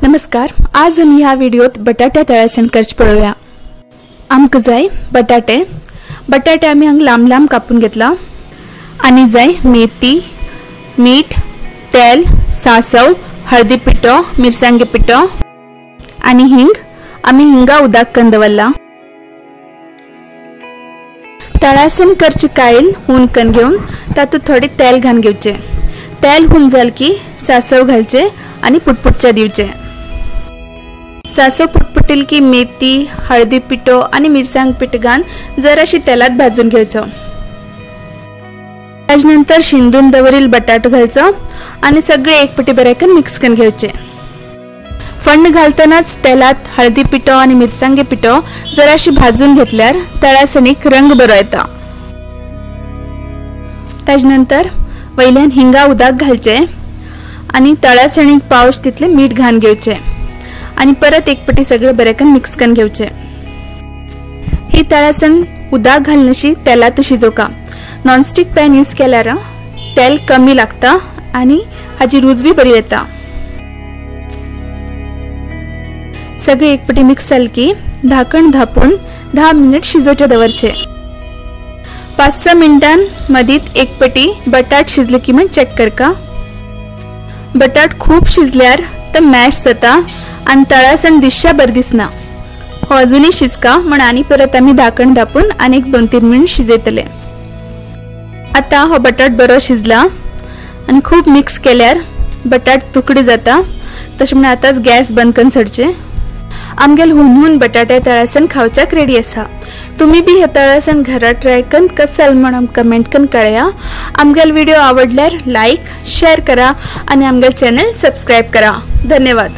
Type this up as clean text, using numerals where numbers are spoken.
नमस्कार, आज आमी ह्या व्हिडिओत बटाट्या तळासण करच पळोवया। आमकां जाय बटाटे। बटाटे आमी हांगा लांब लांब कापून घेतला आनी जाय मेथी, मीठ, तेल, सासव, हळदी पिठो, मिरसांगे पिठो आनी हिंग। आमी हिंगा उदक करून दवरला। तळासण करचे कायल हून कन घेवन तातूंत थोडे तेल घालून घेवचे। तेल हून जाल की सासव घालचे आनी पुटपुटच्या दिवचे। सासव पुटपुटील की मेथी, हळदी पिठो आनी मिरसांग पीठ घालून जराशी तेलात भाजून घेवचो। ताजे नंतर शिंदून दवरील बटाटो घालचो आनी सगळे एक पटी बरें मिक्स करून घेवचे। फण्ण घालतनाच तेलात हळदी पिठो आनी मिरसांगे पिठो जराशी भाजून घेतल्यार तळासणीक रंग बरो येता। ताजे नंतर वयल्यान हिंगा उदक घालचे आनी तळासणीक पावस तितले मीठ घालून घेवचे आनी परत एक पटी सगळे बरें मिक्स करून घेवचे। ही तळासण उदक घालनशी तेलात शिजोवका। नॉनस्टिक पॅन यूज केल्यार तेल कमी लागता आनी हाजी रूच बी बरी येता। सगळे एक पटी मिक्स जाल की धाकण धापून 10 मिनिट शिजोवचे दवरचे। 5-6 मिनटां मदीत एक पटी बटाट शिजले की म्हण चेक करका। बटाट खूब शिजल्यार तर मॅश जाता आनी तळासण दिश्या बरी दिसना। हो अजूनय शिजका म्हण आनी परत आमी धाकण धापून आनी एक 2-3 मिनट शिजयतले। आता हो बटाट बरो शिजला आनी खूब मिक्स केल्यार बटाट तुकडे जाता। तशें म्हण आतांच गॅस बंद करून सोडचें। आमगेल हुन हुन बटाटे तळासण खावच्याक रेडी आसा। तुमी बी हे तळासण घरा ट्राय करून कशें जालें म्हण आमकां कमेंट करून कळया। आमगेल व्हिडिओ आवडल्यार लायक, शेअर करा आनी आमगेल चॅनल सबस्क्रायब करा। धन्यवाद।